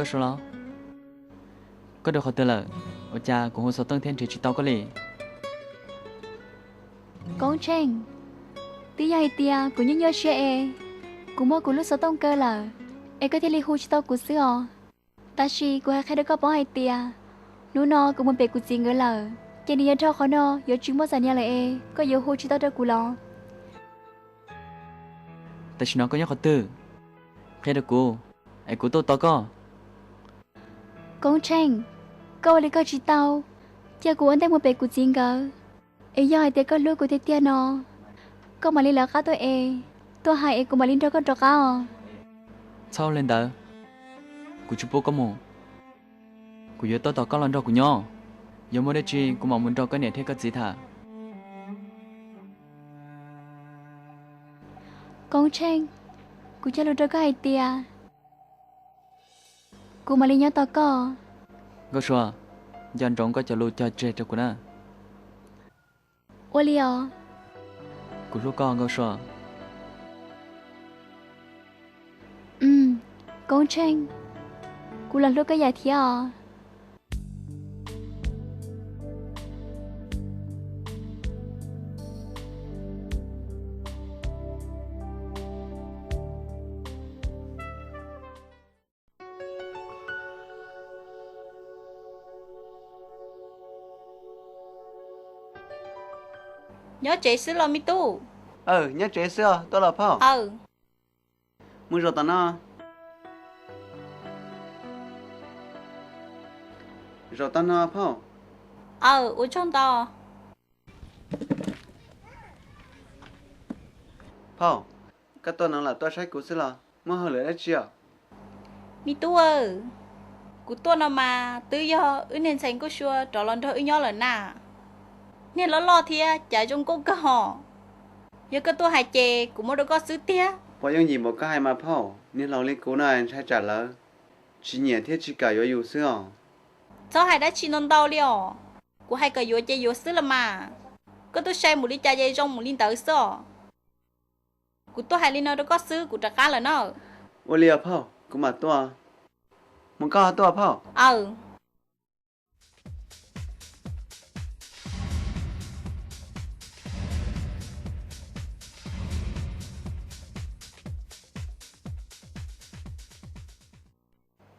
Nkauj Sua los? Koj rau qhov twg lawm? Ua cas kuv hu xov tooj thiab nrhiav tsis tau koj li? Koob Tsheej, twb yog hais tias kuv nyuaj nyuaj siab es kuv muab kuv lub xov tooj kaw lawm, es koj thiaj li hu tsis tau kuv xwb os. Tab sis kuv hais qhia rau koj paub hais tias hnub no kuv mus pem kuv txiv nkawd lawm, ces nws yuav dhau qhov no yuav tsis muaj txom nyem lawm es koj yuav hu tsis tau rau kuv los? Tam sim no koj nyob qhov twg? Qhia rau kuv, es kuv tuaj tos koj. Koob Tsheej, koj ua li koj tsis tau, cia kuv ua ntej mus pem kuv txiv nkawd, es yog hais tias koj hlub kuv tiag tiag no, koj mam li lawv qab tuaj es, tuaj hais es kuv mam li nrog koj rov qab os. Txhob ua li ntawd, kuv tsis pub koj mus. Kuv yuav tuaj tos koj los nrog kuv nyob. Yog muaj dab tsi kuv mam mus nrog koj niam thiab koj txiv tham. Koob Tsheej, kuv cog lus rau koj hais tias kuv mam li nyob tos koj. Nkauj Sua, nco ntsoov koj cov lus cog tseg rau kuv na. Ua li os. Kuv hlub koj Nkauj Sua. Koob Tsheej, kuv los hlub koj yam thiab os. Nyob tsev xwb los me tub? Aw, nyob tsev xwb os, tuaj los phauj? Aw. Mus zaum tom no. Zaum tom no phauj. Aw, ua tsaug ntau. Phauj, koj tuaj no los tuaj saib kuv xwb los muaj hauj lwm dab tsi os? Me tub aw, kuv tuaj no mas twb yog wb niag ntxhais Nkauj Sua rov los nrog wb nyob lawm na. Niag loj loj thiab cas zoo nkauj kawg hos. Yog koj tuaj hais ces kuv muab rau koj xwb tiag. Puas yooj yim npaum koj hais mas phauj, niag laus li kuv no ntshai tsam lawv tsis nyiam thiab tsis kam yuav yus xwb os. Txhob hais dab tsi ntau ntau li os. Kuv hais kom yuav ces yuav xwb los mas. Koj twb sai mus li cas ces zoo mus li ntawd xwb os. Kuv tuaj hais li no rau koj xwb, kuv rov qab lawm na. Ua li os phauj, kuv mam tuaj. Mus koj tuaj phauj. Aw.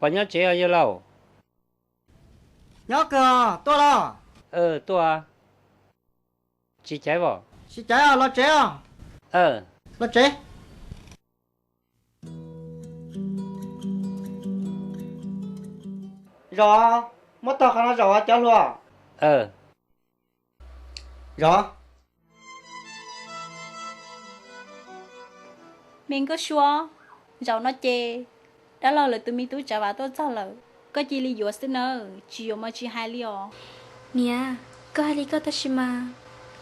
Puas nyob tsev os yawg laus? Nyob kawg, tuaj los? Tuaj. Tsis caiv os? Tsis caiv os, los tsev os. Los tsev. Zos, muab tog qhov no zaum cov hluas. Zos. Me Nkauj Sua, zaum no ces dab laug lawv tus me tub Tsav Vam tuaj txog lawm, koj cia li yuav xwb nawb, tsis yuav mas tsis hais li os. Niam, koj hais li koj tab sis mas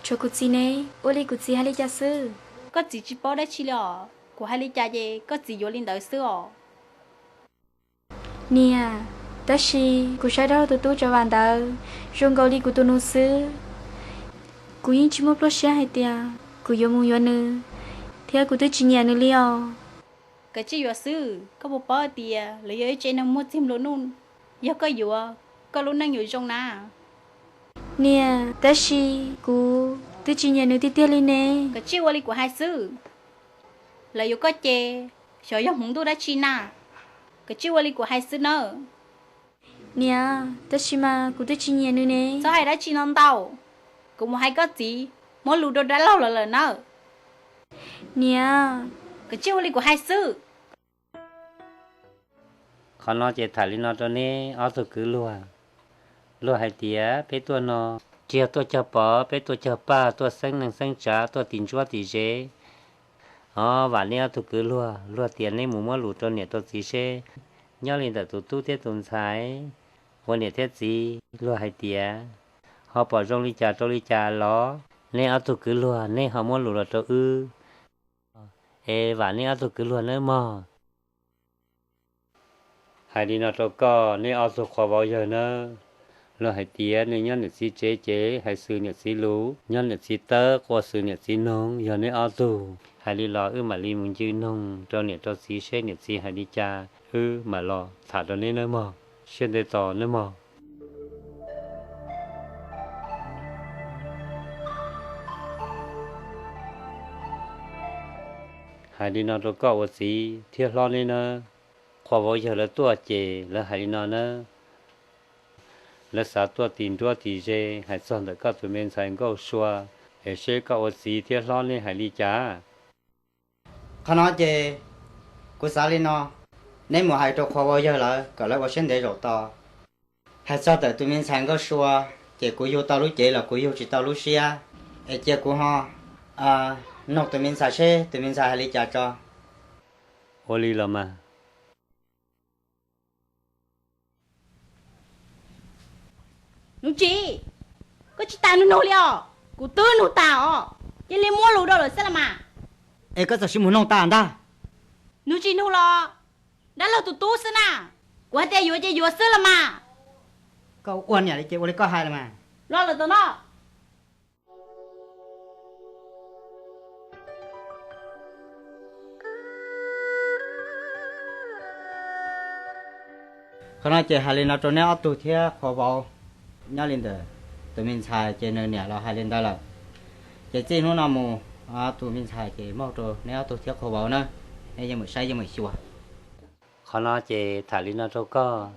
tshuav kuv txiv ne, ua li kuv txiv hais li cas xwb? Koj txiv tsis paub dab tsi li os, kuv hais li cas ces koj txiv yuav li ntawd xwb os. Niam, tab sis kuv saib dab laug tus tub Tsav Vam ntawd zoo nkaus li kuv tus nus xwb. Kuv yeej tsis muaj pluaj siab hais tias kuv yuav mus yuav nws, thiab kuv twb tsis nyiam nws li os. Kav tsij yuav xwb, koj puas paub tias lawv yog ib tsev neeg muaj txiag nplua nuj, yog koj yuav, koj lub neej yuav zoo na. Niam, tab sis kuv twb tsis nyiam nws tiag tiag li ne. Kav tsij ua li kuv hais xwb. Lawv yuav koj ces xyov yog hmoov ntuj dab tsi na. Kav tsij ua li kuv hais xwb nawb. Niam, tab sis mas kuv twb tsis nyiam nws ne. Txhob hais dab tsi no ntau. Kuv mus hais koj txiv muab lus rau dab laug lawv lawm nawb. Niam. Kav tsij ua li kuv hais xwb. Qhov no ces tham li no rau neb ob tug kwv luag. Luag hais tias peb tuaj no tsis yog tuaj cog pov, peb tuaj cog paj, tuaj xeeb neeg xeeb tsav, tuaj tim ntsuab tim zeb. Os, vam neb ob tug kwv luag, luag tias neb mus muab lus rau niam rau txiv seb nyob li ntawm tus tub thiab tus ntxhais ua niam thiab txiv. Luag hais tias ho pom zoo li cas rau li cas los neb ob tug kwv luag neb ho muab lus los rau wb, es vam neb ob tug kwv luag nawb mog. Hais li no rau koj, neb ob tug qhua vauv yawg nawb. Luag hais tias nws nyob nws txiv tsev ces hais xws niam txiv lus, nyob niam txiv tawb qua xws niam txiv noog. Yog neb ob tug hais li los wb mam li mus ncw noog rau niam rau txiv seb niam txiv hais li cas. Wb mam los tham rau neb nawb mog, siab ntev tos nawb mog. Hais li no rau koj ua txiv thiab hlob neb nawb, qhua vauv yawg lawv tuaj ces lawv hais li no nawb. Lawv xav tuaj tis nruab tis ze hais txog ntawm koj tus me ntxhais Nkauj Sua, es seb koj ua txiv thiab hlob neb hais li cas? Qhov no ces kuv xav li no, neb mus hais rau qhua vauv yawg lawv kom lawv ua siab ntev zaum tos. Hais txog ntawm tus me ntxhais Nkauj Sua, ces kuv yug tau lub cev los kuv yug tsis tau lub siab, es cia kuv ho noog tus me ntxhais seb tus me ntxhais hais li cas tso. Ua li los mas. Nuv Tsis, koj tsis tas nug nug li os, kuv twb nug tas os, cia li muab lus rau lawm xwb los mas. Es koj txawm sis mus noog tas ntag. Nuv Tsis nug los, dab laug tus tub xwb na, kuv hais tias yuav ces yuav xwb los mas. Koj ua niam li ces ua li koj hais los mas. Los lawm tom no. Qhov no ces hais li no rau neb ob tug thiab qhua vauv, nyob li ntawm tus me ntxhais ces nws niam los hais li ntawd lawm. Ces txij hnub no mus, tus me ntxhais ces muaj rau neb ob tug thiab qhua vauv na, neb yeej meem saib yeej meem xyuas. Qhov no ces tham li no rau koj,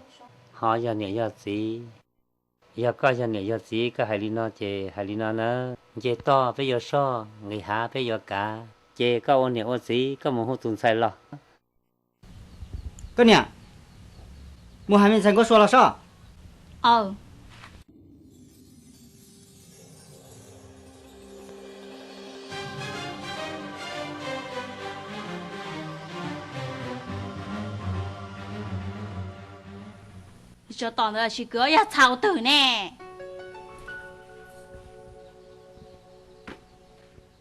ho yog niam yog txiv. Yog koj yog niam yog txiv koj hais li no ces hais li no na, nce toj peb yuav soj, nqis hav peb yuav kav, ces koj ua niam ua txiv koj mus hu tus ntxhais los. Koj niam, mus hais me ntxhais Nkauj Sua los soj. Tsov tom ntawd sis kwv ob yog txha ua twg ne?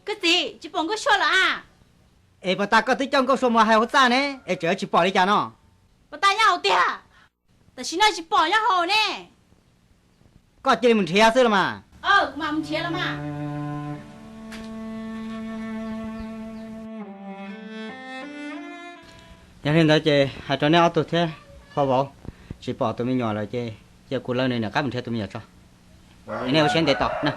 Koj txiv, tsis pom Nkauj Sua lawm a? Es puas tas koj twb coj Nkauj Sua mus hais hauv txaj ne, es tseem tsis pom li cas no? Puas tas nyob hauv tiag? Tam sim no tsis pom nyob hauv ne. Koj cia li mus nrhiav xwb los mas. Kuv mam mus nrhiav los mas. Yog li ntawd ces hais rau neb ob tug thiab qhua vauv, tsis pom tus me nyuam lawm ces cia kuv lawv nws niam qab mus nrhiav tus me nyuam tso. Nej ua siab ntev tos na.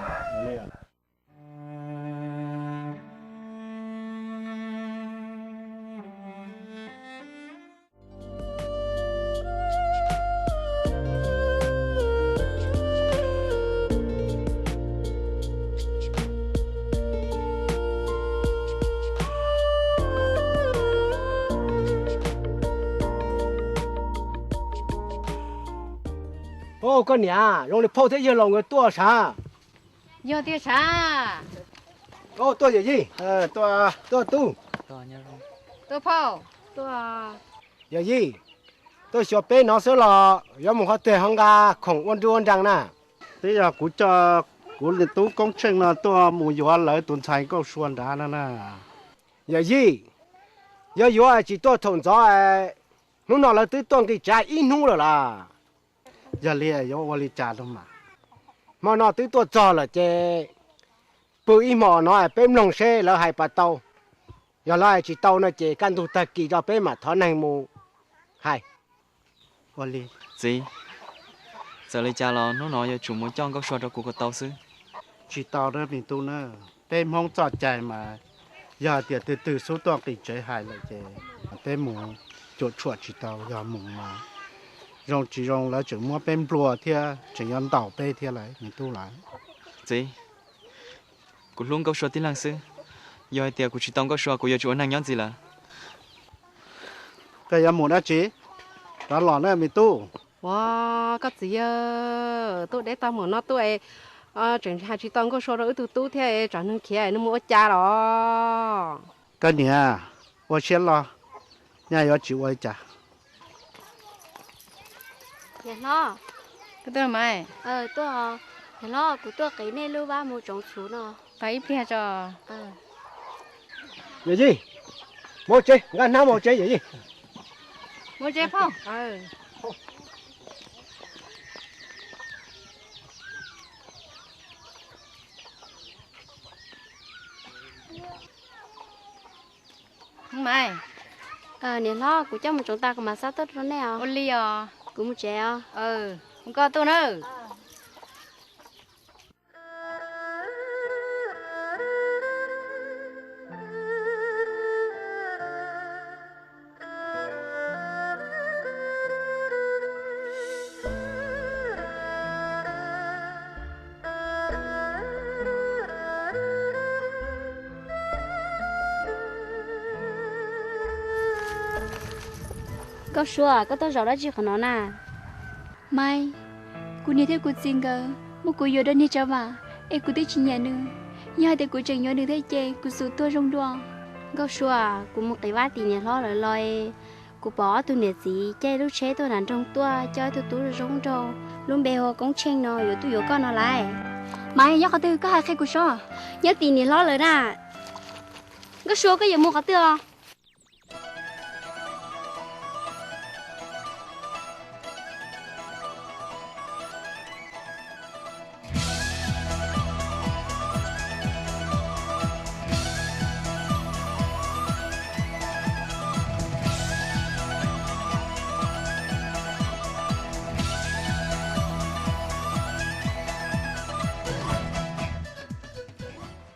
Koj niam, zoo li phauj thiab yawg laus nkawd tuaj sav. Yog tiag sav. Tuaj yawm yij, tuaj tub, tuaj phauj, yawm yij, tuaj xyuas peb no xwb los yuav mus qhov twg ho nqa khoom ua nruj ua nrees na? Twb yog kuv coj kuv niag tub Koob Tsheej no tuaj mus yuav lawv tus ntxhais Nkauj Sua nrad no na. Yawm yij, yog yuav tsis tuaj thaum ntxov, hnub no lawv twb tuaj nqis tsev ib hnub lawm las. Yog li yuav ua li cas rau mas? Hmo no twb tuaj txog lawm ces pw ib hmos no peb mloog seb lawv hais puas tau. Yog lawv hais tsis tau no ces kaj ntug tag kis rau peb mam thov neeg mus hais. Ua li. Txiv, txawm li cas los hnub no yuav tsum mus coj Nkauj Sua rau kuv kom tau xwb. Tsis tau na me tub na, peb Hmoob txoj cai mas yog hais tias twg twg xub tuaj nqis tsev hais lawm ces peb mus cuam tshuam tsis tau, yog mus mas zoo tsis zoo lawv tseem muab peb nplua thiab tseem yuav ntaus peb thiab lawm me tub lawm. Txiv, kuv hlub Nkauj Sua tib leeg xwb, yog hais tias kuv tsis tau Nkauj Sua kuv yuav tsis ua neeg nyob ntxiv lawm. Koj yuav mus dab tsi? Rov los na me tub. Ua, koj txiv yawg, tuaj deb tag mus no tuaj es tseem hais tsis tau Nkauj Sua rau wb tug tub thiab, tsam neeg khiav nws mus ua cas los? Koj niam, ua siab loj, nyaj yuav tsis ua li cas. Niam hlob, niam hlob, kuv tuaj qiv nej lub vab mus tsoov txhuv no. Tos ib pliag tso. Yawm yij, mus tsev, nqa hnab mus tsev yawm yij. Mus tsev phauj. Maiv, Niam hlob, kuv coj mus tsoov tas kuv mam xa tuaj rau nej os. Ua li os. Kuv mus tsev os. Mus koj tuaj nawb. Nkauj Sua, koj tuaj zaum dab tsi qhov no na? Maiv, kuv niam thiab kuv txiv nkawd muab kuv yuav rau niag Tsav Vam, es kuv twb tsis nyiam nws. Yog hais tias kuv tseem yuav nws thiab ces kuv xum tuag zoo dua. Nkauj Sua, kuv mus qiv vab tim niam hlob lawv los, kuv pom ob tug niam txiv caij lub tsheb tuaj nram nroog tuaj coj ib tug tub zoo nraug, lub npe hu ua Koob Tsheej no, yuav tuaj yuav koj no lauj. Maiv, nyob qhov twg, koj hais qhia kuv seb. Nyob tim niam hlob lawv na. Nkauj Sua, koj yuav mus qhov twg os?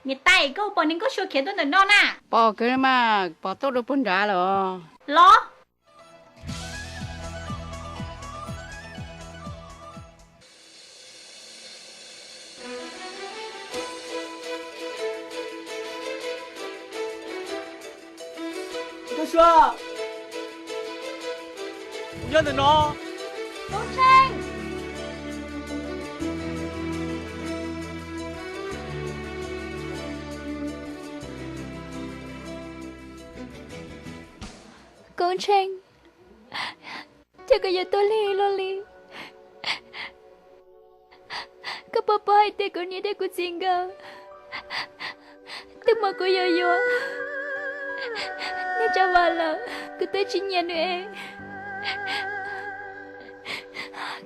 Niam tais, koj pom niag Nkauj Sua khiav tuaj ntawm no na? Pom kawg mas, pom tuaj dua puag nrad lawm. Los. Nkauj Sua, kuv nyob ntawm no. Koob Tsheej. Koob Tsheej, cas koj yuav tuag lig luaj li? Koj puas paub hais tias kuv niam thiab kuv txiv nkawd twb muab kuv yuav yuav niag Tsav Vam lawm, kuv twb tsis nyiam nws es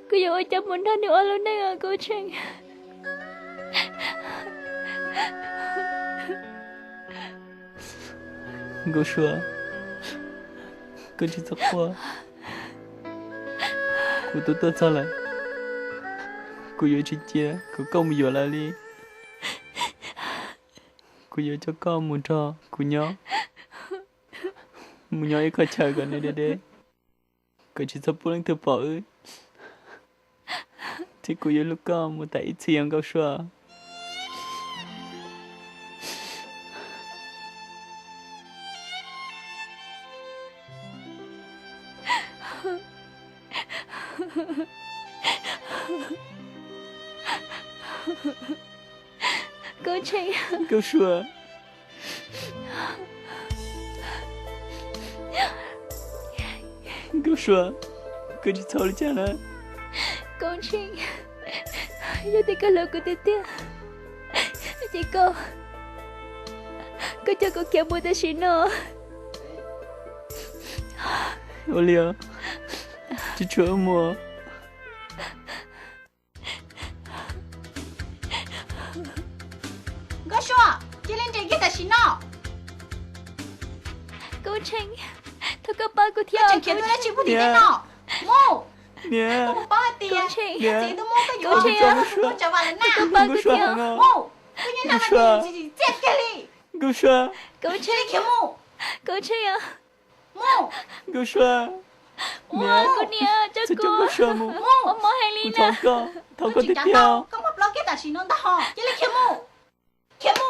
kuv yuav ua cas mus nrog nws ua lub neej os Koob Tsheej? Nkauj Sua, koj tsis txhob quaj. Kuv twb tuaj txog lawm, kuv yuav tsis cia kom koj mus yuav lawv li. Kuv yuav coj koj mus nrog kuv nyob, mus nyob ib qhov chaw kom nws deb deb, kom tsis txhob pub leej twg pom wb, thiab kuv yuav hlub koj mus tas ib txhis os Nkauj Sua. Koob Tsheej. Nkauj Sua. Nkauj Sua, koj tsis txhob li cas na. Koob Tsheej, yog tias koj hlub kuv tiag tiag, ces koj, koj coj kuv khiav mus tam sim no. Ua li os, tsis tshua mus. Nkauj Sua, cia li nres kiag tam sim no. Koob Tsheej, thov koj pab kuv thiab. Koj tseem khiav tuaj dab tsi pub tim tej no? Mus. Niam, koj puas paub hais tias Koob Tsheej, txiv twb muab koj yuav, koj tsis txhob mus, Nkauj Sua, thov koj pab kuv thiab. Mus, koj nyob no tsis txiaj kiag li. Nkauj Sua, Koob Tsheej, khiav mus. Koob Tsheej, mus. Nkauj Sua, niam, kuv niam, txhob coj Nkauj Sua mus. Ua mob heev li na. Thov koj tiag tiag. Koj muab ploj kiag tam sim no ntag hos, cia li khiav mus. Khiav mus.